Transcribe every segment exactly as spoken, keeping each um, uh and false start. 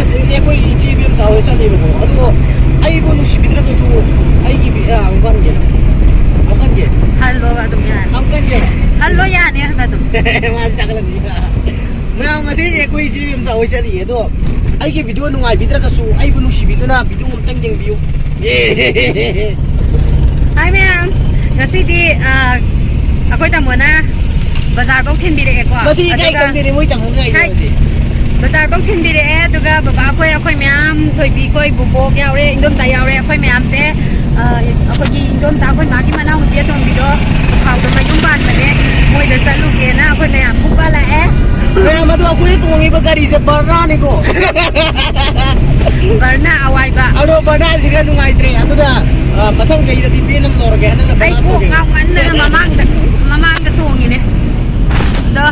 ꯁꯤꯁꯦ ꯑꯩꯈꯣꯏ ꯏꯆꯦ ꯏꯕꯦꯝꯆꯥ ꯍꯣꯏ ꯆꯠꯂꯦꯕꯀꯣ꯫ ꯑꯗꯣ ꯑꯩꯕꯨ ꯅꯨꯡꯁꯤꯕꯤꯗ꯭ꯔꯒꯁꯨ ꯑꯩꯒꯤ ꯕꯤ-, ꯑ, ꯑꯃꯨꯛ ꯍꯟꯒꯦ꯫ ꯑꯃꯨꯛ ꯍꯟꯒꯦ꯫ ꯍꯜꯂꯣ, ꯑꯗꯨꯝ ꯌꯥꯅꯤ꯫ ꯑꯃꯨꯛ ꯍꯟꯒꯦ꯫ ꯍꯜꯂꯣ, ꯌꯥꯅꯤ ꯍꯥꯏꯕ ꯑꯗꯨꯝ꯫ ꯃꯥꯁꯤ ꯇꯥꯈꯠꯂꯝꯃꯤ꯫ ꯃꯌꯥꯝ, ꯉꯁꯤꯁꯦ ꯑꯩꯈꯣꯏ ꯏꯆꯦ ꯏꯕꯦꯝꯆꯥ ꯍꯣꯏ ꯆꯠꯂꯤꯌꯦ꯫ ꯑꯗꯣ ꯑꯩꯒꯤ ꯚꯤꯗꯤꯑꯣ ꯅꯨꯡꯉꯥꯏꯕꯤꯗ꯭ꯔꯒꯁꯨ ꯑꯩꯕꯨ ꯅꯨꯡꯁꯤꯕꯤꯗꯨꯅ ꯚꯤꯗꯤꯑꯣ ꯑꯃꯨꯛꯇꯪ ꯌꯦꯡꯕꯤꯌꯨ꯫ ꯍꯥꯏ ꯃꯌꯥꯝ, ꯉꯁꯤꯗꯤ, ꯑ, ꯑꯩꯈꯣꯏ ꯇꯥꯃꯣꯅ ꯕꯖꯥꯔꯐꯧ ꯊꯤꯟꯕꯤꯔꯛꯑꯦꯀꯣ꯫ ꯃꯁꯤ ꯏꯀꯥꯏ ꯑꯗꯨꯒ ꯈꯪꯗꯦꯅꯦ, ꯃꯣꯏ ꯇꯥꯃꯣ ꯉꯥꯏꯔꯤꯁꯦ ꯍꯥꯏ, ꯍꯧꯖꯤꯛ꯫ ꯕꯖꯥꯔꯐꯧ ꯊꯤꯟꯕꯤꯔꯛꯑꯦ, ꯑꯗꯨꯒ ꯕꯕꯥ ꯑꯩꯈꯣꯏ, ꯑꯩꯈꯣꯏ ꯃꯌꯥꯝ, ꯊꯣꯏꯕꯤ ꯑꯩꯈꯣꯏ, ꯕꯨꯕꯣꯛ ꯌꯥꯎꯔꯦ, ꯏꯟꯗꯣꯝꯆꯥ ꯌꯥꯎꯔꯦ, ꯑꯩꯈꯣꯏ ꯃꯌꯥꯝꯁꯦ, ꯑ, ꯑꯩꯈꯣꯏꯒꯤ ꯏꯟꯗꯣꯝꯆꯥ ꯑꯩꯈꯣꯏ ꯃꯥꯒꯤ ꯃꯅꯥꯎꯅꯨꯄꯤ ꯑꯇꯣꯝꯕꯤꯗꯣ ꯏꯝꯐꯥꯜꯗ ꯃꯌꯨꯝ ꯄꯥꯟꯕꯅꯦ, ꯃꯣꯏꯗ ꯆꯠꯂꯨꯒꯦꯅ ꯑꯩꯈꯣꯏ ꯃꯌꯥꯝ ꯄꯨꯡꯄꯥ ꯂꯥꯛꯑꯦ꯫ ꯃꯌꯥꯝ ꯑꯗꯣ ꯑꯩꯈꯣꯏꯅ ꯇꯣꯡꯉꯤꯕ ꯒꯥꯔꯤꯁꯦ ꯕꯔꯅꯥꯅꯤꯀꯣ꯫ ꯕꯔꯅꯥ ꯑꯋꯥꯏꯕ꯫ ꯑꯗꯣ ꯕꯔꯅꯥꯁꯤ ꯈꯔ ꯅꯨꯡꯉꯥꯏꯇ꯭ꯔꯦ, ꯑꯗꯨꯅ, ꯑ, ꯃꯊꯪ ꯆꯍꯤꯗꯗꯤ ꯚꯦꯟ ꯑꯃ ꯂꯧꯔꯒꯦ, ꯍꯟꯗꯛꯅ ꯑꯩ ꯕꯔꯅꯥ ꯀꯣꯛ ꯇꯣꯡꯉꯦ꯫ ꯉꯥꯎꯃꯟꯗꯅ ꯃꯃꯥꯡꯗ, ꯃꯃꯥꯡꯗ ꯇꯣꯡꯉꯤꯅꯦ꯫ ꯑꯗꯣ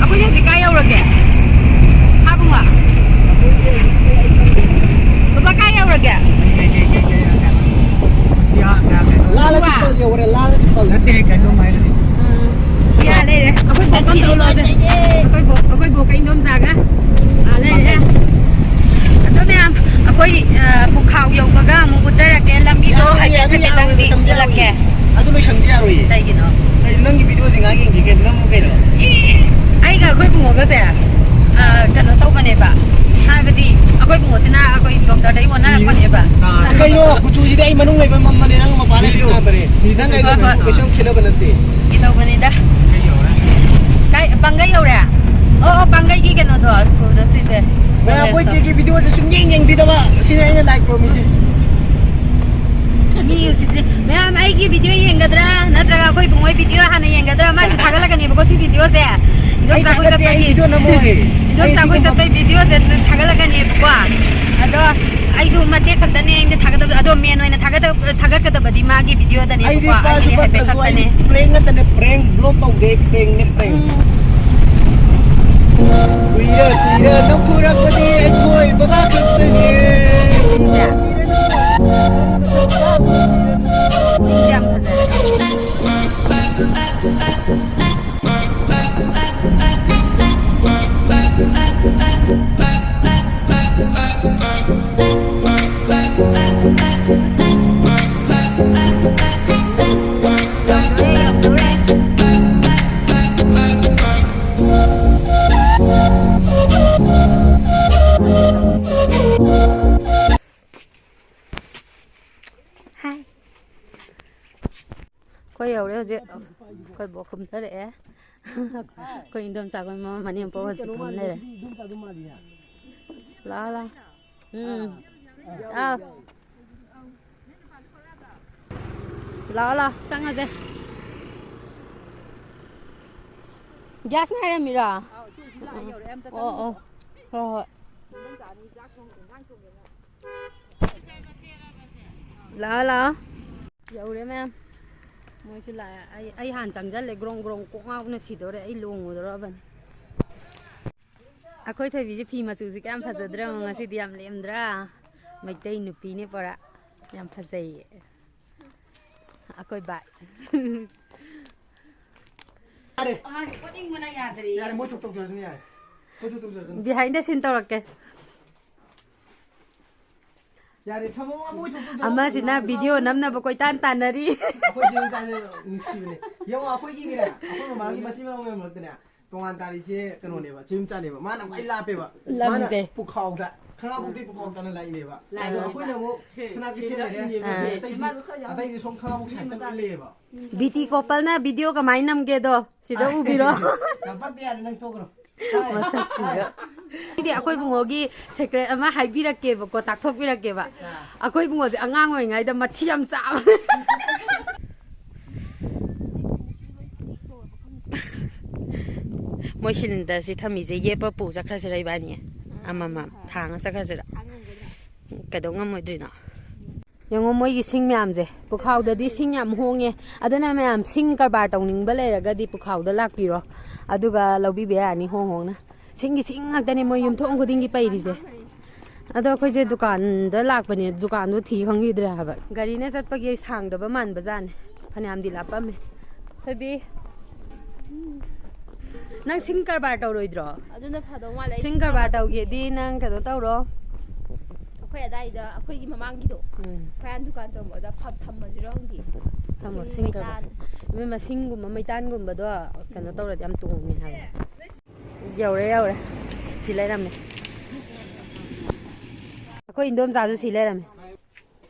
ꯑꯩꯈꯣꯏ ꯍꯧꯖꯤꯛ ꯀꯥꯏ ꯌꯧꯔꯒꯦ? ꯍꯥ ꯕꯨꯡꯉꯣ? ꯕꯕꯥ ꯀꯥꯏ ꯌꯧꯔꯒꯦ? ꯂꯥꯜ ꯁꯤꯝꯄꯜ ꯌꯧꯔꯦ, ꯂꯥꯜ ꯁꯤꯝꯄꯜ꯫ ꯅꯠꯇꯦ, ꯀꯩꯅꯣꯝ ꯍꯥꯏꯔꯗꯤ꯫ ꯎꯝ꯫ ꯌꯥ ꯂꯩꯔꯦ꯫ ꯑꯩꯈꯣꯏ ꯕꯣꯛ ꯑꯝꯇ ꯎꯠꯂꯣꯁꯦ꯫ ꯑꯩꯈꯣꯏ ꯕꯣꯛ, ꯑꯩꯈꯣꯏ ꯕꯣꯛꯀ ꯏꯟꯗꯣꯝꯆꯥꯒ꯫ ꯑꯥ, ꯂꯩꯔꯦ꯫ ꯑꯗꯣ ꯃꯌꯥꯝ, ꯑꯩꯈꯣꯏ, ꯑ, ꯄꯨꯈꯥꯎ ꯌꯧꯕꯒ ꯑꯃꯨꯛ ꯎꯠꯆꯔꯛꯀꯦ꯫ ꯂꯝꯕꯤꯗꯣ ꯌꯥꯔꯣꯏꯌꯦ, ꯍꯥꯏꯐꯦꯠ ꯑꯗꯨ ꯈꯤꯇꯪꯗꯤ ꯌꯥꯔꯣꯏꯌꯦ꯫ ꯎꯠꯂꯛꯀꯦ꯫ ꯑꯗꯨ ꯂꯣꯏꯁꯟꯕ ꯌꯥꯔꯣꯏꯌꯦ꯫ ꯀꯩꯒꯤꯅꯣ? ꯀꯩꯅꯣ, ꯅꯪꯒꯤ ꯚꯤꯗꯤꯑꯣꯁꯦ ꯉꯥꯏꯍꯥꯛ ꯌꯦꯡꯒꯦ ꯀꯩꯅꯣ, ꯅꯝꯃꯨ ꯀꯩꯅꯣ꯫ ꯑꯩꯒ ꯑꯩꯈꯣꯏ ꯕꯨꯡꯉꯣꯒꯁꯦ, ꯑ, ꯀꯩꯅꯣ ꯇꯧꯕꯅꯦꯕ꯫ ꯍꯥꯏꯕꯗꯤ ꯑꯩꯈꯣꯏ ꯕꯨꯡꯉꯣꯁꯤꯅ ꯑꯩꯈꯣꯏ ꯗꯣꯛꯇꯔꯗꯒꯤ ꯑꯣꯟꯅꯔꯛꯄꯅꯦꯕ꯫ ꯑꯥ, ꯀꯩꯅꯣ, ꯀꯨꯆꯨꯁꯤꯗꯤ ꯑꯩ ꯃꯅꯨꯡ ꯂꯩꯕ ꯃꯝꯕꯅꯦ, ꯅꯪ ꯃꯄꯥꯟ ꯂꯩꯕ ꯉꯥꯟꯕꯅꯦ꯫ ꯅꯪ ꯑꯩꯒ ꯍꯣꯏ, ꯍꯣꯏ, ꯀꯨꯆꯨ ꯀꯩꯁꯨ ꯌꯥꯝ ꯈꯦꯠꯅꯕ ꯅꯠꯇꯦ꯫ ꯀꯩꯗꯧꯕꯅꯤꯗ? ꯀꯥꯏ, ꯄꯥꯡꯒꯩ ꯌꯧꯔꯦ? ꯑꯣ, ꯑꯣ, ꯄꯥꯡꯒꯩꯒꯤ ꯀꯩꯅꯣꯗꯣ, ꯁ꯭ꯀꯨꯜꯗꯣ ꯁꯤꯁꯦ꯫ ꯃꯌꯥꯝ, ꯑꯩꯈꯣꯏ ꯀꯣꯂꯦꯖꯇꯣ꯫ ꯆꯦꯒꯤ ꯚꯤꯗꯤꯑꯣꯁꯦ ꯁꯨꯝ ꯌꯦꯡ ꯌꯦꯡꯕꯤꯗꯕ, ꯁꯤꯅꯦ ꯑꯩꯅ ꯂꯥꯏ ꯈꯨꯔꯨꯝꯃꯤꯁꯦ꯫ ꯃꯤ ꯎꯁꯤꯠꯇ꯭ꯔꯤ꯫ ꯃꯌꯥꯝ, ꯑꯩꯒꯤ ꯚꯤꯗꯤꯑꯣ ꯌꯦꯡꯒꯗ꯭ꯔꯥ ꯅꯠꯇ꯭ꯔꯒ ꯑꯩꯈꯣꯏ ꯏꯕꯨꯡꯉꯣꯏ ꯚꯤꯗꯤꯑꯣ ꯍꯥꯟꯅ ꯌꯦꯡꯒꯗ꯭ꯔꯥ? ꯃꯥꯏꯁꯨ ꯊꯥꯒꯠꯂꯛꯀꯅꯦꯕꯀꯣ ꯁꯤ ꯚꯤꯗꯤꯑꯣꯁꯦ꯫ ꯑꯩ ꯏꯟꯗꯣꯝꯆꯥ ꯑꯩꯈꯣꯏ ꯊꯥꯒꯠꯇꯦ, ꯑꯩ ꯆꯠꯄꯒꯤ, ꯚꯤꯗꯤꯑꯣ ꯅꯝꯃꯣꯏ꯫ ꯏꯟꯗꯣꯝꯆꯥ ꯑꯩ ꯑꯩꯈꯣꯏ ꯁꯤꯒꯨꯝꯕ ꯆꯠꯄꯒꯤ ꯚꯤꯗꯤꯑꯣꯁꯦ ꯊꯥꯒꯠꯂꯛꯀꯅꯦꯕꯀꯣ꯫ ꯑꯗꯣ ꯑꯩꯁꯨ ꯃꯇꯦꯛ ꯈꯛꯇꯅꯦ ꯑꯩꯅ ꯊꯥꯒꯠꯇꯕ, ꯑꯗꯣ ꯃꯦꯟ ꯑꯣꯏꯅ ꯊꯥꯒꯠꯇ-, ꯊꯥꯒꯠꯀꯗꯕꯗꯤ ꯃꯥꯒꯤ ꯚꯤꯗꯤꯑꯣꯗꯅꯦꯕꯀꯣ꯫ ꯑꯩꯗꯤ ꯄꯥꯁꯁꯨ ꯑꯩꯒꯤꯗꯤ ꯍꯥꯏꯐꯦꯠ ꯄꯛꯇ꯭ꯔꯁꯨ ꯑꯩ ꯈꯛꯇꯅꯦ꯫ ꯄ꯭ꯔꯦꯡ ꯉꯥꯛꯇꯅꯦ, ꯄ꯭ꯔꯦꯡ ꯕ꯭ꯂꯣꯛ ꯇꯧꯗꯦ, ꯄ꯭ꯔꯦꯡꯅꯦ, ꯄ꯭ꯔꯦꯡ꯫ ꯎꯝ꯫ ꯀꯨꯏꯔ ꯀꯨꯏꯔ ꯅꯣꯛꯊꯣꯔꯛꯄꯗꯤ ꯑꯩꯈꯣꯏ ꯕꯕꯥ ꯈꯛꯇꯅꯦ꯫ ꯌꯥꯝ ꯐꯖꯔꯦ꯫ ꯌꯧꯔꯦ ꯍꯧꯖꯤꯛ꯫ ꯑꯩꯈꯣꯏ ꯕꯣꯛ ꯀꯨꯝꯊꯔꯛꯑꯦ꯫ ꯑꯩꯈꯣꯏ ꯏꯟꯗꯣꯝꯆꯥꯈꯣꯏ ꯃꯃꯥ ꯃꯅꯦꯝꯄꯣꯛ ꯍꯧꯖꯤꯛ ꯐꯝ ꯂꯩꯔꯦ꯫ ꯂꯥꯛꯑꯣ, ꯂꯥꯛꯑꯣ꯫ ꯎꯝ꯫ ꯑꯥꯎ꯫ ꯂꯥꯛꯑꯣ, ꯂꯥꯛꯑꯣ, ꯆꯪꯉꯁꯦ꯫ ꯒ꯭ꯌꯥꯁ ꯉꯥꯏꯔꯝꯃꯤꯔꯣ? ꯑꯣ, ꯑꯣ꯫ ꯍꯣꯏ, ꯍꯣꯏ꯫ ꯂꯥꯛꯑꯣ, ꯂꯥꯛꯑꯣ꯫ ꯌꯧꯔꯦ ꯃꯌꯥꯝ꯫ ꯃꯣꯏꯁꯨ ꯂꯥꯛꯑꯦ꯫ ꯑꯩ, ꯑꯩ ꯍꯥꯟꯅ ꯆꯪꯁꯜꯂꯦ꯫ ꯒ꯭ꯔꯣꯡ ꯒ꯭ꯔꯣꯡ ꯀꯣꯛ ꯉꯥꯎꯅ ꯁꯤꯗꯧꯔꯦ꯫ ꯑꯩ ꯂꯣꯡꯉꯨꯗꯧꯔꯕꯅꯤ꯫ ꯑꯩꯈꯣꯏ ꯊꯣꯏꯕꯤꯁꯦ ꯐꯤ ꯃꯆꯨꯁꯦ ꯀꯌꯥꯝ ꯐꯖꯗ꯭ꯔꯥ ꯌꯦꯡꯉꯣ꯫ ꯉꯁꯤꯗꯤ ꯌꯥꯝ ꯂꯦꯝꯗ꯭ꯔꯥ? ꯃꯩꯇꯩ ꯅꯨꯄꯤꯅꯦ ꯄꯨꯔꯥ꯫ ꯌꯥꯝ ꯐꯖꯩꯌꯦ꯫ ꯑꯩꯈꯣꯏ ꯕꯥꯏ꯫ ꯌꯥꯔꯦ꯫ ꯑꯉꯥꯡꯁꯦ ꯄꯣꯠꯅꯤꯡꯕꯅ ꯌꯥꯗ꯭ꯔꯦ꯫ ꯌꯥꯔꯦ, ꯃꯣꯏ ꯊꯣꯛ ꯇꯧꯖꯔꯁꯅꯤ, ꯌꯥꯔꯦ꯫ ꯃꯣꯏ ꯊꯣꯛ ꯇꯧꯖꯔꯁꯅꯤ꯫ Behind the scene ꯇꯧꯔꯛꯀꯦ꯫ ꯌꯥꯔꯦ, ꯊꯝꯃꯣ, ꯃꯣꯏ ꯊꯣꯛ ꯇꯧꯖꯔꯁꯅꯤ꯫ ꯑꯃꯁꯤꯅ video ꯅꯝꯅꯕ ꯀꯣꯏꯇꯥꯟ ꯇꯥꯟꯅꯔꯤ꯫ ꯑꯩꯈꯣꯏ ꯆꯦ ꯃꯆꯥꯁꯦ ꯅꯨꯡꯁꯤꯕꯅꯦ꯫ ꯌꯦꯡꯉꯣ, ꯑꯩꯈꯣꯏꯒꯤꯅꯦ, ꯑꯩꯈꯣꯏ ꯃꯃꯥꯒꯤ ꯃꯆꯤꯟ ꯃꯅꯥꯎ ꯃꯌꯥꯝ ꯃꯔꯛꯇꯅꯦ, ꯇꯣꯉꯥꯟ ꯇꯥꯔꯤꯁꯦ ꯀꯩꯅꯣꯅꯦꯕ, ꯆꯦ ꯃꯆꯥꯅꯦꯕ꯫ ꯃꯥꯅ ꯈ꯭ꯋꯥꯏ ꯂꯥꯞꯄꯦꯕ꯫ ꯃꯥꯅ ꯂꯝꯁꯦ꯫ ꯄꯨꯈꯥꯎꯗ, ꯈꯪꯉꯕꯣꯛꯇꯩ ꯄꯨꯈꯥꯎ ꯇꯥꯅ ꯂꯥꯛꯏꯅꯦꯕ꯫ ꯑꯗꯣ ꯑꯩꯈꯣꯏꯅ ꯑꯃꯨꯛ ꯁꯅꯥ ꯀꯩꯊꯦꯜ ꯂꯩꯔꯦ꯫ ꯑꯥ꯫ ꯑꯇꯩꯗꯤ, ꯑꯇꯩꯗꯤ ꯁꯣꯝ ꯈꯪꯉꯕꯣꯛ ꯁꯥꯏꯠꯇ ꯂꯣꯏ ꯂꯩꯌꯦꯕ꯫ ꯕꯤ ꯇꯤ ꯀꯣꯄꯜꯅ video ꯀꯃꯥꯏꯅ ꯅꯝꯒꯦꯗꯣ ꯁꯤꯗ ꯎꯕꯤꯔꯣ꯫ ꯌꯥꯝ ꯄꯛꯇꯦ, ꯌꯥꯔꯦ, ꯅꯪ ꯊꯣꯛꯈ꯭ꯔꯣ꯫ ꯃꯁꯛꯁꯤꯒ꯫ ꯑꯩꯗꯤ ꯑꯩꯈꯣꯏ ꯕꯨꯡꯉꯣꯒꯤ secret ꯑꯃ ꯍꯥꯏꯕꯤꯔꯛꯀꯦꯕꯀꯣ, ꯇꯥꯛꯊꯣꯛꯄꯤꯔꯛꯀꯦꯕ꯫ ꯑꯩꯈꯣꯏ ꯕꯨꯡꯉꯣꯁꯦ ꯑꯉꯥꯡ ꯑꯣꯏꯔꯤꯉꯩꯗ ꯃꯊꯤ ꯌꯥꯝ ꯆꯥꯕ꯫ ꯃꯣꯏ cylinder ꯁꯤ ꯊꯝꯃꯤꯁꯦ ꯌꯦꯞꯄ ꯄꯨ ꯆꯠꯈ꯭ꯔꯁꯤꯔ ꯏꯕꯥꯅꯤ? ꯑꯃꯃꯝ ꯊꯥꯡꯉ ꯆꯠꯈ꯭ꯔꯁꯤꯔ? ꯀꯩꯗꯧ ꯉꯝꯃꯣꯏꯗꯣꯏꯅꯣ? ꯌꯦꯡꯉꯣ ꯃꯣꯏꯒꯤ ꯁꯤꯡ ꯃꯌꯥꯝꯁꯦ꯫ ꯄꯨꯈꯥꯎꯗꯗꯤ ꯁꯤꯡ ꯌꯥꯝ ꯍꯣꯡꯉꯦ꯫ ꯑꯗꯨꯅ ꯃꯌꯥꯝ ꯁꯤꯡ ꯀꯔꯕꯥꯔ ꯇꯧꯅꯤꯡꯕ ꯂꯩꯔꯒꯗꯤ ꯄꯨꯈꯥꯎꯗ ꯂꯥꯛꯄꯤꯔꯣ꯫ ꯑꯗꯨꯒ ꯂꯧꯕꯤꯕ ꯌꯥꯔꯅꯤ ꯍꯣꯡ ꯍꯣꯡꯅ꯫ ꯁꯤꯡꯒꯤ ꯁꯤꯡ ꯉꯥꯛꯇꯅꯦ ꯃꯣꯏ ꯌꯨꯝꯊꯣꯡ ꯈꯨꯗꯤꯡꯒꯤ ꯄꯩꯔꯤꯁꯦ꯫ ꯑꯗꯣ ꯑꯩꯈꯣꯏꯁꯦ ꯗꯨꯀꯥꯟꯗ ꯂꯥꯛꯄꯅꯦ, ꯗꯨꯀꯥꯟꯗꯣ ꯊꯤ ꯈꯪꯈꯤꯗ꯭ꯔꯦ ꯍꯥꯏꯕ꯫ ꯒꯥꯔꯤꯅ ꯆꯠꯄꯒꯤ ꯁꯥꯡꯗꯕ ꯃꯥꯟꯕꯖꯥꯠꯅꯦ꯫ ꯐꯅꯌꯥꯝꯗꯤ ꯂꯥꯞꯄꯝꯃꯦ꯫ ꯊꯣꯏꯕꯤ, ꯅꯪ ꯁꯤꯡ ꯀꯔꯕꯥꯔ ꯇꯧꯔꯣꯏꯗ꯭ꯔꯣ? ꯑꯗꯨꯅ ꯐꯗꯧ ꯃꯥꯜꯂꯦ꯫ ꯑꯩ ꯁꯤꯡ ꯁꯤꯡ ꯀꯔꯕꯥꯔ ꯀꯔꯕꯥꯔ ꯇꯧꯒꯦꯗꯤ ꯅꯪ ꯀꯩꯅꯣ ꯇꯧꯔꯣ꯫ ꯑꯩꯈꯣꯏ ꯑꯗꯥꯏꯗ, ꯑꯩꯈꯣꯏꯒꯤ ꯃꯃꯥꯡꯒꯤꯗꯣ, ꯎꯝ꯫ ꯃꯌꯥꯝ ꯗꯨꯀꯥꯟ ꯇꯧꯔꯝꯕꯗ ꯐꯝ-, ꯊꯝꯃꯁꯤꯔꯣ ꯈꯪꯗꯦ꯫ ꯊꯝꯃꯣ, ꯁꯤꯡ ꯁꯤꯡ ꯀꯔꯕꯥꯔ꯫ ꯃꯩꯇꯥꯟ꯫ ꯏꯕꯦꯝꯃ, ꯁꯤꯡꯒꯨꯝꯕ, ꯃꯩꯇꯥꯟꯒꯨꯝꯕꯗꯣ ꯀꯩꯅꯣ ꯇꯧꯔꯗꯤ ꯌꯥꯝ ꯇꯣꯡꯉꯦ ꯍꯥꯏꯕ꯫ ꯌꯧꯔꯦ, ꯌꯧꯔꯦ꯫ ꯁꯤ ꯂꯩꯔꯝꯃꯦ꯫ ꯑꯩꯈꯣꯏ ꯏꯟꯗꯣꯝꯆꯥꯁꯨ ꯁꯤ ꯂꯩꯔꯝꯃꯦ꯫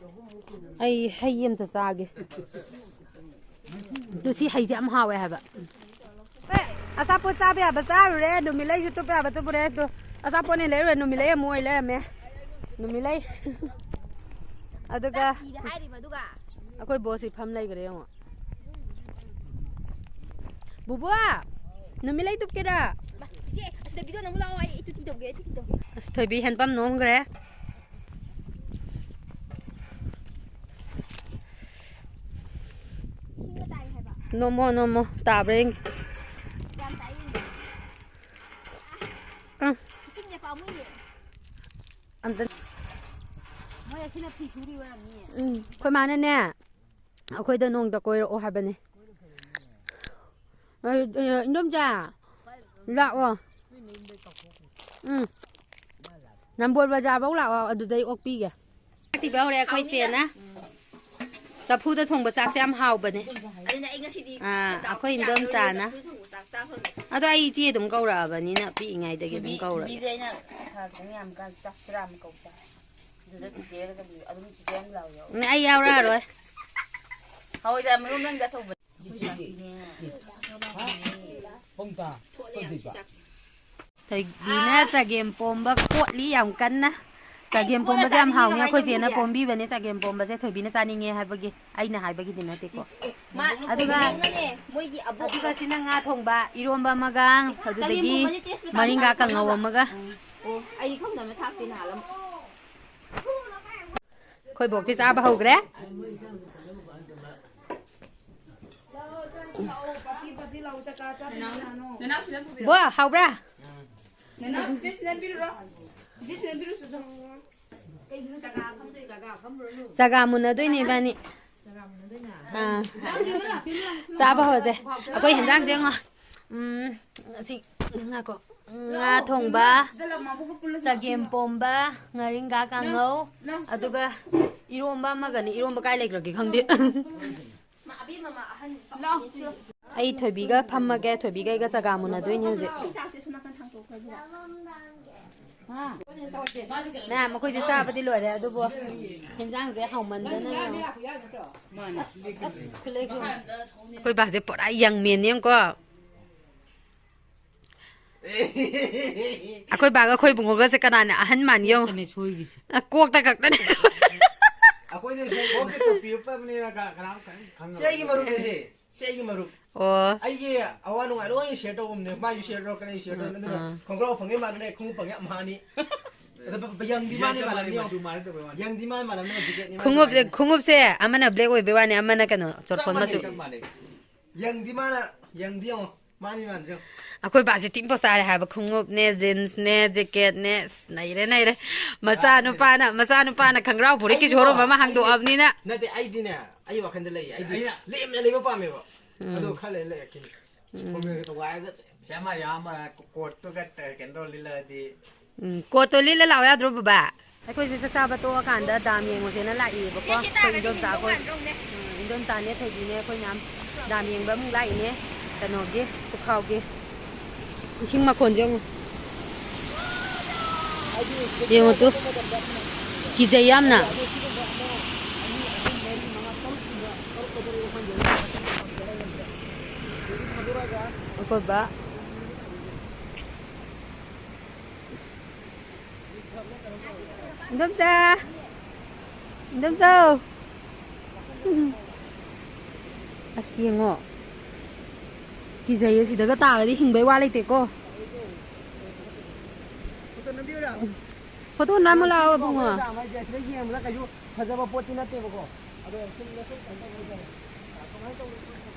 ꯑꯩ ꯍꯩ ꯑꯝꯇ ꯆꯥꯒꯦ꯫ ꯑꯗꯨ ꯁꯤ ꯍꯩꯁꯦ ꯌꯥꯝ ꯍꯥꯎꯋꯦ ꯍꯥꯏꯕ꯫ ꯑꯦ, ꯑꯆꯥꯄꯣꯠ ꯆꯥꯕ ꯌꯥꯕ ꯆꯥꯔꯨꯔꯦ, ꯅꯨꯃꯤꯠꯂꯩꯁꯨ ꯇꯨꯞꯄ ꯌꯥꯕ ꯇꯨꯞꯄꯨꯔꯦ꯫ ꯑꯗꯣ ꯑꯆꯥꯄꯣꯠꯅ ꯂꯩꯔꯨꯔꯦ, ꯅꯨꯃꯤꯠꯂꯩ ꯑꯃꯨꯛ ꯑꯣꯏ ꯂꯩꯔꯝꯃꯦ꯫ ꯅꯨꯃꯤꯠꯂꯩ꯫ ꯑꯗꯨꯒ ꯆꯥꯛ ꯊꯤꯔꯦ ꯍꯥꯏꯔꯤꯕ ꯑꯗꯨꯒ꯫ ꯑꯩꯈꯣꯏ ꯕꯣꯁꯁꯤ ꯐꯝ ꯂꯩꯈ꯭ꯔꯦ ꯌꯦꯡꯉꯣ꯫ ꯕꯨꯕꯣ, ꯅꯨꯃꯤꯠꯂꯩ ꯇꯨꯞꯀꯦꯔꯥ? ꯏꯆꯦ, ꯑꯁꯤꯗ ꯚꯤꯗꯤꯑꯣ ꯅꯝꯃꯨ ꯂꯥꯛꯑꯣ, ꯑꯩ ꯇꯨꯇꯤ ꯇꯧꯒꯦ, ꯑꯩ ꯇꯨꯇꯤ ꯇꯧꯒꯦ꯫ ꯑꯁ, ꯊꯣꯏꯕꯤ ꯍꯦꯟꯄꯝ ꯅꯣꯝꯈ꯭ꯔꯦ꯫ ꯏꯁꯤꯡꯗ ꯇꯥꯏ ꯍꯥꯏꯕ꯫ ꯅꯣꯝꯃꯣ, ꯅꯣꯝꯃꯣ, ꯇꯥꯕ꯭ꯔꯥ ꯌꯦꯡꯒꯦ꯫ ꯌꯥꯝ ꯇꯥꯏ ꯌꯦꯡꯒꯦ꯫ ꯑꯪ꯫ ꯏꯁꯤꯡꯁꯦ ꯄꯥꯝꯃꯨꯏꯌꯦ꯫ ꯑꯝꯇ꯫ ꯃꯣꯏ ꯑꯁꯤꯅ ꯐꯤ ꯁꯨꯔꯤ ꯑꯣꯏꯔꯝꯅꯤꯌꯦ꯫ ꯎꯝ, ꯑꯩꯈꯣꯏ ꯃꯥꯅꯅꯦ, ꯑꯩꯈꯣꯏꯗ ꯅꯣꯡꯇ ꯀꯣꯏꯔꯛꯑꯣ ꯍꯥꯏꯕꯅꯦ꯫ ꯑ, ꯑ, ꯏꯟꯗꯣꯝꯆꯥ, ꯂꯥꯛꯑꯣ꯫ ꯎꯝ꯫ ꯅꯝꯕꯣꯜ ꯕꯖꯥꯔꯐꯧ ꯂꯥꯛꯑꯣ, ꯑꯗꯨꯗꯩ ꯑꯣꯛꯄꯤꯒꯦ꯫ ꯆꯥꯛ ꯊꯤꯕ ꯍꯧꯔꯦ ꯑꯩꯈꯣꯏ ꯆꯦꯅ꯫ ꯆꯐꯨꯗ ꯊꯣꯡꯕ ꯆꯥꯛꯁꯦ ꯌꯥꯝ ꯍꯥꯎꯕꯅꯦ꯫ ꯑꯗꯨꯅ ꯑꯩ ꯉꯁꯤꯗꯤ ꯑꯥ, ꯗꯥꯎ ꯑꯩꯈꯣꯏ ꯌꯥꯗꯧꯔꯦ, ꯏꯟꯗꯣꯝꯆꯥꯅ꯫ ꯆꯐꯨ ꯊꯣꯡꯕ ꯆꯥꯛ ꯆꯥ ꯐꯪꯉꯦ꯫ ꯑꯗꯣ ꯑꯩ ꯏꯆꯦ ꯑꯗꯨꯝ ꯀꯧꯔꯛꯑꯕꯅꯤꯅ ꯄꯤꯛꯏꯉꯩꯗꯒꯤ ꯑꯗꯨꯝ ꯊꯣꯏꯕꯤ-, ꯀꯧꯔꯒꯦ꯫ ꯊꯣꯏꯕꯤꯁꯦ ꯑꯩꯅ ꯁꯥ ꯈꯤꯇꯪ ꯌꯥꯝ ꯀꯥꯟ ꯆꯥꯛ ꯆꯔꯥ ꯑꯃ ꯀꯧ ꯇꯥꯔꯦ꯫ ꯑꯗꯨꯗ ꯆꯤꯆꯦꯒ ꯑꯗꯨꯝ ꯆꯤꯆꯦ ꯑꯃ ꯂꯥꯎ ꯌꯥꯎ꯫ ꯎꯝ, ꯑꯩ ꯌꯥꯎꯔꯛꯑꯔꯣꯏ꯫ ꯍꯋꯥꯏꯖꯥꯔ ꯃꯔꯨ ꯅꯪꯗꯤ ꯑꯆꯧꯕ꯫ ꯊꯣꯏꯕꯤꯅ ꯆꯒꯦꯝ ꯄꯣꯝꯕ ꯀꯣꯠꯂꯤ ꯌꯥꯝ ꯀꯟꯅ꯫ ꯆꯒꯦꯝ ꯄꯣꯝꯕꯁꯦ ꯌꯥꯝ ꯍꯥꯎꯅꯤ꯫ ꯑꯩꯈꯣꯏ ꯆꯦꯅ ꯄꯣꯝꯕꯤꯕꯅꯦ ꯆꯒꯦꯝ ꯄꯣꯝꯕꯁꯦ꯫ ꯊꯣꯏꯕꯤꯅ ꯆꯥꯅꯤꯡꯉꯦ ꯍꯥꯏꯕꯒꯤ, ꯑꯩꯅ ꯍꯥꯏꯕꯒꯤꯗꯤ ꯅꯠꯇꯦꯀꯣ꯫ ꯑꯗꯨꯒ, ꯃꯣꯏꯒꯤ ꯑꯕꯣꯛ ꯑꯗꯨꯒ ꯁꯤꯅ ꯉꯥ ꯊꯣꯡꯕ, ꯏꯔꯣꯝꯕ ꯑꯃꯒ, ꯑꯗꯨꯗꯒꯤ ꯆꯒꯦꯝ ꯄꯣꯝꯕꯁꯦ taste ꯃꯔꯤꯡꯒꯥ ꯃꯇꯥꯡ ꯀꯥꯡꯉꯧ ꯈꯪꯅꯕ꯫ ꯑꯃꯒ꯫ ꯑꯣ, ꯑꯩꯗꯤ ꯈꯪꯗꯕꯅ ꯊꯥꯛꯇꯦ ꯅꯍꯥꯟ ꯑꯃ꯫ ꯑꯩꯈꯣꯏ ꯕꯣꯛꯇꯤ ꯆꯥꯕ ꯍꯧꯈ꯭ꯔꯦ꯫ ꯕꯣ, ꯍꯥꯎꯕ꯭ꯔꯥ? ꯆꯥꯒꯥ ꯃꯨꯟꯅꯗꯣꯏꯅꯦ ꯏꯕꯥꯅꯤ꯫ ꯑꯥ꯫ ꯆꯥꯕ ꯍꯧꯔꯁꯦ꯫ ꯑꯩꯈꯣꯏ ꯍꯦꯟꯖꯥꯡꯁꯦ ꯌꯦꯡꯉꯣ꯫ ꯎꯝ, ꯑꯁꯤ, ꯉꯥꯏꯈꯣ꯫ ꯉꯥ ꯊꯣꯡꯕ, ꯆꯒꯦꯝ ꯄꯣꯝꯕ, ꯉꯥꯔꯤꯡꯈꯥ ꯀꯥꯡꯉꯧ, ꯑꯗꯨꯒ ꯏꯔꯣꯝꯕ ꯑꯃꯒꯅꯤ꯫ ꯏꯔꯣꯝꯕ ꯀꯥꯏ ꯂꯩꯈ꯭ꯔꯒꯦ ꯈꯪꯗꯦ꯫ ꯑꯩ ꯊꯣꯏꯕꯤꯒ ꯐꯝꯃꯒꯦ꯫ ꯊꯣꯏꯕꯤꯒ ꯑꯩꯒ ꯆꯥꯒꯥ ꯃꯨꯟꯅꯗꯣꯏꯅꯦ ꯍꯧꯖꯤꯛ꯫ ꯃꯌꯥꯝ, ꯑꯩꯈꯣꯏꯁꯦ ꯆꯥꯕꯗꯤ ꯂꯣꯏꯔꯦ, ꯑꯗꯨꯕꯨ ꯍꯦꯟꯖꯥꯡꯁꯦ ꯍꯥꯎꯃꯟꯗꯅ ꯌꯦꯡꯉꯣ꯫ ꯑꯁ, ꯑꯁ, ꯈꯨꯂꯩ ꯈꯨ-, ꯑꯩꯈꯣꯏ ꯕꯥꯁꯦ ꯄꯨꯔꯥ ꯌꯪ ꯃꯦꯟꯅꯤ ꯌꯦꯡꯉꯨꯀꯣ꯫ ꯑꯩꯈꯣꯏ ꯕꯥꯒ ꯑꯩꯈꯣꯏ ꯏꯕꯨꯡꯉꯣꯒꯁꯦ ꯀꯅꯥꯅ ꯑꯍꯟ ꯃꯥꯟꯒꯦ ꯌꯦꯡꯉꯣ꯫ ꯀꯣꯛꯇꯅꯦ ꯁꯣꯏꯒꯤꯁꯦ꯫ ꯑ, ꯀꯣꯛꯇ ꯈꯛꯇꯅꯦ꯫ ꯑꯩꯈꯣꯏꯗꯤ ꯁꯣꯏ-, ꯀꯣꯛꯇ ꯇꯣꯞꯄꯤ ꯎꯞꯄꯕꯅꯤꯅ ꯀ-, ꯀꯅꯥꯝ ꯈꯪ-, ꯈꯪꯉꯔꯣꯏ꯫ ꯁꯤ ꯑꯩꯒꯤ ꯃꯔꯨꯞꯅꯦ ꯁꯤ꯫ ꯁꯤ ꯑꯩꯒꯤ ꯃꯔꯨꯞ꯫ ꯑꯣ꯫ ꯑꯩꯒꯤ ꯑꯋꯥ ꯅꯨꯡꯉꯥꯏ ꯂꯣꯏꯅ share ꯇꯧꯕꯅꯦ꯫ ꯃꯥꯁꯨ share ꯇꯧꯔꯛꯀꯅꯤ, ꯑꯩꯁꯨ share ꯇꯧꯔꯛꯀꯅꯤ꯫ ꯑꯗꯨꯅ ꯑꯥ꯫ ꯈꯣꯡꯒ꯭ꯔꯥꯎ ꯐꯪꯉꯦ ꯃꯥꯟꯅꯅꯦ, ꯈꯣꯡꯎꯞ ꯐꯪꯉꯦ ꯑꯝꯍꯥꯅꯤ꯫ ꯑꯗ ꯕ-, ꯕ-, ꯌꯪꯗꯤ ꯃꯥꯅꯦ ꯃꯥꯟꯅꯕꯅꯤ ꯌꯦꯡꯉꯣ꯫ ꯃꯆꯨ ꯃꯥꯟꯅꯗꯕꯩ ꯋꯥꯅꯤ꯫ ꯌꯪꯗꯤ ꯃꯥꯅ ꯃꯥꯟꯅꯕꯅꯦ, jacket ꯅꯤ ꯃꯥꯅ ꯈꯣꯡꯎꯞꯁꯦ, ꯃꯥꯟꯅꯕꯅꯦ꯫ ꯈꯣꯡꯎꯞꯁꯦ ꯑꯃꯅ black ꯑꯣꯏꯕꯩ ꯋꯥꯅꯤ, ꯑꯃꯅ ꯀꯩꯅꯣ, ꯆꯞ ꯆꯣꯔꯐꯣꯟ ꯃꯥꯟꯅꯩ, ꯃꯆꯨ꯫ ꯆꯞ ꯃꯥꯟꯅꯩ꯫ ꯌꯪꯗꯤ ꯃꯥꯅ, ꯌꯪꯗꯤ ꯌꯦꯡꯉꯣ꯫ ꯃꯥꯅꯤ ꯃꯥꯟꯗ꯭ꯔꯣ? ꯑꯩꯈꯣꯏ ꯕꯥꯁꯦ ꯇꯤꯡ ꯄꯣꯁꯥꯔꯦ ꯍꯥꯏꯕ, ꯈꯣꯡꯎꯞꯅꯦ, jeans ꯅꯦ, jacket ꯅꯦ, ꯑꯁ, ꯅꯩꯔꯦ, ꯅꯩꯔꯦ꯫ ꯃꯆꯥꯅꯨꯄꯥꯅ, ꯃꯆꯥꯅꯨꯄꯥꯅ ꯈꯪꯒ꯭ꯔꯥꯎ ꯐꯨꯔꯤꯠꯀꯤ ꯑꯩꯗꯤꯀꯣ, showroom ꯑꯃ ꯑꯩꯗꯤ ꯍꯥꯡꯗꯣꯛꯑꯕꯅꯤꯅ꯫ ꯅꯠꯇꯦ, ꯑꯩꯗꯤꯅꯦ, ꯑꯩ ꯋꯥꯈꯟꯗ ꯂꯩꯌꯦ꯫ ꯑꯩꯗꯤ ꯑꯩꯅ ꯂꯦꯝꯅ ꯂꯩꯕ ꯄꯥꯝꯃꯦꯕ꯫ ꯎꯝ꯫ ꯑꯗꯣ ꯈꯔ ꯂꯩꯔ ꯂꯩꯔꯛꯈꯤꯅꯤ꯫ ꯎꯝ꯫ ꯈꯣꯡꯒ꯭ꯔꯥꯎꯒ ꯇꯣꯒꯥꯏꯔꯒ ꯁꯤ ꯑꯃ ꯌꯥꯝ ꯑꯃ ꯀꯣꯠꯇꯨꯒ ꯀꯩꯅꯣ ꯇꯧꯔ ꯂꯤꯠꯂꯛꯑꯗꯤ꯫ ꯎꯝ, ꯀꯣꯠꯇꯣ ꯂꯤꯠꯂ ꯂꯥꯛꯑꯣ ꯌꯥꯗ꯭ꯔꯣ, ꯕꯕꯥ? ꯑꯩꯈꯣꯏꯁꯦ ꯆꯥꯛ ꯆꯥꯕ ꯇꯣꯛꯑꯀꯥꯟꯗ ꯗꯥꯝ ꯌꯦꯡꯉꯨꯁꯦꯅ ꯂꯥꯛꯏꯌꯦꯕꯀꯣ꯫ ꯁꯦ, ꯁꯤ ꯑꯩꯈꯣꯏ ꯇꯥꯔꯗꯤ ꯏꯟꯗꯣꯝꯆꯥ ꯍꯤꯡꯒꯣꯜ ꯑꯩꯈꯣꯏ, ꯃꯥꯟꯗ꯭ꯔꯣ ꯍꯪꯉꯦ? ꯎꯝ, ꯏꯟꯗꯣꯝꯆꯥꯅꯦ, ꯊꯣꯏꯕꯤꯅꯦ, ꯑꯩꯈꯣꯏ ꯃꯌꯥꯝ ꯗꯥꯝ ꯌꯦꯡꯕ ꯑꯃꯨꯛ ꯂꯥꯛꯏꯅꯦ꯫ ꯀꯩꯅꯣꯒꯤ, ꯄꯨꯈꯥꯎꯒꯤ꯫ ꯏꯁꯤꯡ ꯃꯈꯣꯟꯁꯦ ꯌꯦꯡꯉꯨ꯫ ꯌꯦꯡꯉꯨ ꯇꯨ꯫ ꯀꯤꯖꯩ ꯌꯥꯝꯅ꯫ ꯑꯩꯈꯣꯏ ꯕꯥ꯫ ꯏꯟꯗꯣꯝꯆꯥ! ꯏꯟꯗꯣꯝꯆꯥ! ꯑꯁ, ꯌꯦꯡꯉꯣ꯫ ꯀꯤꯖꯩꯌꯦ, ꯁꯤꯗꯒ ꯇꯥꯔꯗꯤ ꯍꯤꯡꯕꯩ ꯋꯥ ꯂꯩꯇꯦꯀꯣ꯫ ꯐꯣꯇꯣ ꯅꯝꯕꯤꯌꯨꯔꯥ? ꯐꯣꯇꯣ ꯅꯝꯃꯨ ꯂꯥꯛꯑꯣ, ꯏꯕꯨꯡꯉꯣ꯫ ꯗꯥꯝ ꯍꯥꯏꯁꯦ ꯑꯁꯤꯗ ꯌꯦꯡꯕꯗ ꯀꯩꯁꯨ ꯐꯖꯕ ꯄꯣꯠꯇꯤ ꯅꯠꯇꯦꯕꯀꯣ꯫ ꯑꯗꯣ ꯁꯨꯝ ꯅꯁꯨꯝ ꯀꯩꯅꯣ ꯇꯧꯕ ꯍꯥꯏꯇꯥꯔꯦ꯫ ꯀꯃꯥꯏꯅ ꯇꯧꯕꯅꯣ ꯈꯣꯠꯄꯅꯣ?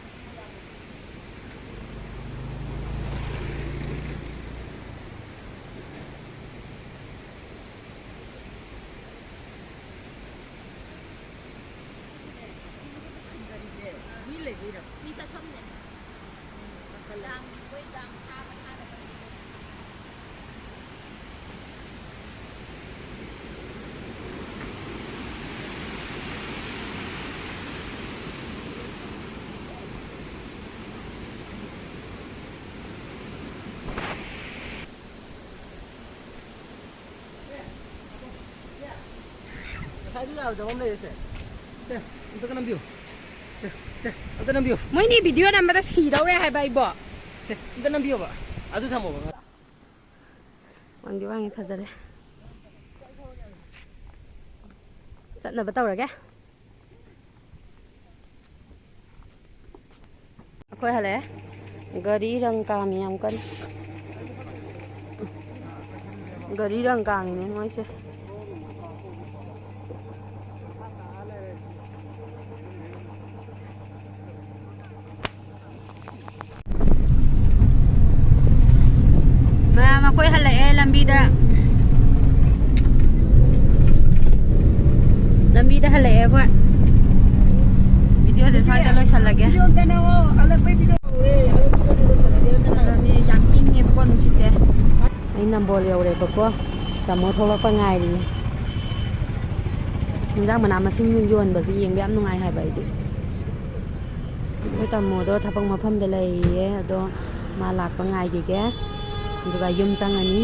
ꯃꯤ ꯂꯩꯕꯩꯔꯕ? ꯃꯤ ꯆꯠꯐꯝꯅꯦ꯫ ꯗꯥꯝ, ꯃꯣꯏ ꯗꯥꯝ ꯊꯥꯕ ꯊꯥꯗꯕ꯫ ꯑꯗꯨ ꯌꯥꯔꯣꯏꯗꯕ ꯑꯃ ꯂꯩꯔꯦ, ꯁꯦ꯫ ꯁꯦ, ꯑꯝꯇꯒ ꯅꯝꯕꯤꯌꯨ꯫ ꯁꯦ, ꯁꯦ, ꯑꯝꯇ ꯅꯝꯕꯤꯌꯨ꯫ ꯃꯣꯏꯅꯤ ꯚꯤꯗꯤꯑꯣ ꯅꯝꯕꯗ ꯁꯤꯗꯧꯔꯦ ꯍꯥꯏꯕ ꯑꯩꯕꯣ꯫ ꯁꯦ, ꯑꯝꯇ ꯅꯝꯕꯤꯌꯣꯕ꯫ ꯑꯗꯨ ꯊꯝꯃꯣꯕ꯫ ꯋꯥꯡꯗꯤ ꯋꯥꯡꯉꯤ, ꯐꯖꯔꯦ꯫ ꯆꯠꯅꯕ ꯇꯧꯔꯒꯦ꯫ ꯑꯩꯈꯣꯏ ꯍꯜꯂꯛꯑꯦ꯫ ꯒꯥꯔꯤ ꯔꯪ ꯀꯥꯝꯃꯤ ꯌꯥꯝ ꯀꯟꯅ꯫ ꯒꯥꯔꯤ ꯔꯪ ꯀꯥꯝꯃꯤꯅꯦ ꯃꯣꯏꯁꯦ꯫ ꯃꯌꯥꯝ ꯑꯩꯈꯣꯏ ꯍꯜꯂꯛꯑꯦ ꯂꯝꯕꯤꯗ꯫ ꯂꯝꯕꯤꯗ ꯍꯜꯂꯛꯑꯦ ꯑꯩꯈꯣꯏ꯫ ꯚꯤꯗꯤꯑꯣꯁꯦ ꯁ꯭ꯋꯥꯏꯗ ꯂꯣꯏꯁꯜꯂꯒꯦ꯫ ꯂꯝꯕꯤ ꯌꯥꯝ ꯏꯪꯉꯦꯕꯀꯣ ꯅꯨꯡꯁꯤꯠꯁꯦ꯫ ꯑꯩ ꯅꯝꯕꯣꯜ ꯌꯧꯔꯦꯕꯀꯣ꯫ ꯇꯥꯃꯣ ꯊꯣꯛꯂꯛꯄ ꯉꯥꯏꯔꯤꯌꯦ꯫ ꯏꯟꯖꯥꯡ ꯃꯅꯥ ꯃꯁꯤꯡ ꯌꯣꯟꯕꯁꯦ ꯌꯦꯡꯕ ꯌꯥꯝ ꯅꯨꯡꯉꯥꯏ ꯍꯥꯏꯕ ꯑꯩꯗꯤ꯫ ꯑꯩꯈꯣꯏ ꯇꯥꯃꯣꯗꯣ ꯊꯕꯛ ꯃꯐꯝꯗ ꯂꯩꯔꯤꯌꯦ, ꯑꯗꯣ ꯃꯥ ꯂꯥꯛꯄ ꯉꯥꯏꯈꯤꯒꯦ, ꯑꯗꯨꯒ ꯌꯨꯝ ꯆꯪꯉꯅꯤ꯫